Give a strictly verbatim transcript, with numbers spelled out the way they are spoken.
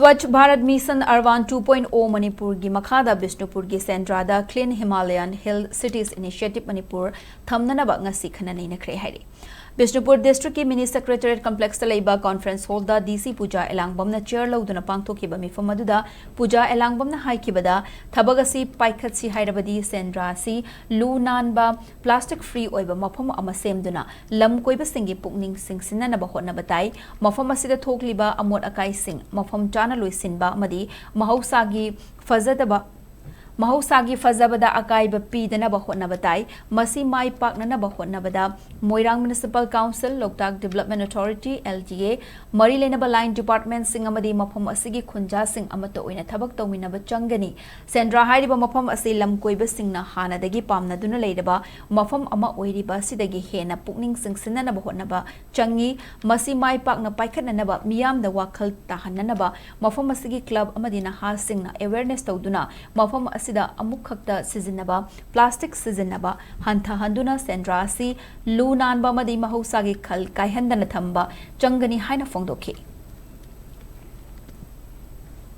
Swachh Bharat Mission Arvan two point oh ꯃꯅꯤꯄꯨꯔꯒꯤ ꯃꯈꯥꯗ ꯕꯤꯁꯅꯨꯄꯨꯔꯒꯤ ꯁꯦꯟꯗ꯭ꯔꯥꯗ Clean Himalayan Hill Cities Initiative Manipur ꯊꯝꯅꯅꯕ ꯉꯁꯤ ꯈꯟꯅ ꯅꯩꯅꯈ꯭ꯔꯦ ꯍꯥꯏꯔꯤ꯫ ꯕꯤꯁꯅꯨꯄꯨꯔ ꯗꯤꯁꯇ꯭ꯔꯤꯛꯀꯤ ꯃꯤꯅꯤ ꯁꯦꯀ꯭ꯔꯦꯇꯔꯤꯌꯦꯠ ꯀꯝꯄ꯭ꯂꯦꯛꯁꯇ ꯂꯩꯕ ꯀꯣꯟꯐꯔꯦꯟꯁ ꯍꯣꯜꯗ ꯗꯤ ꯁꯤ ꯄꯨꯖꯥ ꯑꯦꯂꯥꯡꯕꯝꯅ ꯆꯤꯌꯔ ꯂꯧꯗꯨꯅ ꯄꯥꯡꯊꯣꯛꯈꯤꯕ ꯃꯤꯐꯝ ꯑꯗꯨꯗ ꯄꯨꯖꯥ ꯑꯦꯂꯥꯡꯕꯝꯅ ꯍꯥꯏꯈꯤꯕꯗ, ꯊꯕꯛ ꯑꯁꯤ ꯄꯥꯏꯈꯠꯁꯤ ꯍꯥꯏꯔꯕꯗꯤ ꯁꯦꯟꯗ꯭ꯔꯥ ꯑꯁꯤ ꯂꯨ ꯅꯥꯟꯕ, ꯄ꯭ꯂꯥꯁꯇꯤꯛ ꯐ꯭ꯔꯤ ꯑꯣꯏꯕ ꯃꯐꯝ ꯑꯃ ꯁꯦꯝꯗꯨꯅ ꯂꯝ ꯀꯣꯏꯕꯁꯤꯡꯒꯤ ꯄꯨꯛꯅꯤꯡ ꯆꯤꯡꯁꯤꯟꯅꯅꯕ ꯍꯣꯠꯅꯕ ꯇꯥꯏ꯫ ꯃꯐꯝ ꯑꯁꯤꯗ ꯊꯣꯛꯂꯤꯕ ꯑꯃꯣꯠ ꯑꯀꯥꯏꯁꯤꯡ ꯃꯐꯝ ꯆꯥꯅ ꯂꯣꯏꯁꯤꯟꯕ ꯑꯃꯗꯤ ꯃꯍꯧꯁꯥꯒꯤ ꯐꯖꯗꯕ ꯃꯍꯧꯁꯥꯒꯤ ꯐꯖꯕꯗ ꯑꯀꯥꯏꯕ ꯄꯤꯗꯅꯕ ꯍꯣꯠꯅꯕ ꯇꯥꯏ꯫ ꯃꯁꯤ ꯃꯥꯏ ꯄꯥꯛꯅꯅꯕ ꯍꯣꯠꯅꯕꯗ ꯃꯣꯏꯔꯥꯡ ꯃ꯭ꯌꯨꯅꯤꯁꯤꯄꯥꯜ ꯀꯥꯎꯟꯁꯤꯜ, ꯂꯣꯛꯇꯥꯛ ꯗꯤꯕꯦꯂꯞꯃꯦꯟ ꯑꯣꯊꯣꯔꯤꯇꯤ, ꯑꯦꯜ ꯗꯤ ꯑꯦ, ꯃꯔꯤ ꯂꯩꯅꯕ ꯂꯥꯏꯟ ꯗꯤꯄꯥꯔꯠꯃꯦꯟꯁꯤꯡ ꯑꯃꯗꯤ ꯃꯐꯝ ꯑꯁꯤꯒꯤ ꯈꯨꯟꯖꯥꯁꯤꯡ ꯑꯃꯠꯇ ꯑꯣꯏꯅ ꯊꯕꯛ ꯇꯧꯃꯤꯟꯅꯕ ꯆꯪꯒꯅꯤ꯫ ꯁꯦꯟꯗ꯭ꯔꯥ ꯍꯥꯏꯔꯤꯕ ꯃꯐꯝ ꯑꯁꯤ ꯂꯝ ꯀꯣꯏꯕꯁꯤꯡꯅ ꯍꯥꯟꯅꯗꯒꯤ ꯄꯥꯝꯅꯗꯨꯅ ꯂꯩꯔꯕ ꯃꯐꯝ ꯑꯃ ꯑꯣꯏꯔꯤꯕ ꯑꯁꯤꯗꯒꯤ ꯍꯦꯟꯅ ꯄꯨꯛꯅꯤꯡ ꯆꯤꯡꯁꯤꯟꯅꯅꯕ ꯍꯣꯠꯅꯕ ꯆꯪꯏ꯫ ꯃꯁꯤ ꯃꯥꯏ ꯄꯥꯛꯅ ꯄꯥꯏꯈꯠꯅꯅꯕ ꯃꯤꯌꯥꯝꯗ ꯋꯥꯈꯜ ꯇꯥꯍꯟꯅꯅꯕ ꯃꯐꯝ ꯑꯁꯤꯒꯤ ꯀ꯭ꯂꯕ ꯑꯃꯗꯤ ꯅꯍꯥꯁꯤꯡꯅ ꯑꯦꯋꯦꯔꯅꯦꯁ ꯇꯧꯗꯨꯅ ꯃꯐꯝ ꯑꯁꯤꯗ ꯑꯃꯨꯛꯈꯛꯇ ꯁꯤꯖꯤꯟꯅꯕ ꯄ꯭ꯂꯥꯁꯇꯤꯛ ꯁꯤꯖꯤꯟꯅꯕ ꯍꯟꯊꯍꯟꯗꯨꯅ ꯁꯦꯟꯗ꯭ꯔꯥ ꯑꯁꯤ ꯂꯨ ꯅꯥꯟꯕ ꯑꯃꯗꯤ ꯃꯍꯧꯁꯥꯒꯤ ꯈꯜ ꯀꯥꯏꯍꯟꯗꯅ ꯊꯝꯕ ꯆꯪꯒꯅꯤ ꯍꯥꯏꯅ ꯐꯣꯡꯗꯣꯛꯈꯤ꯫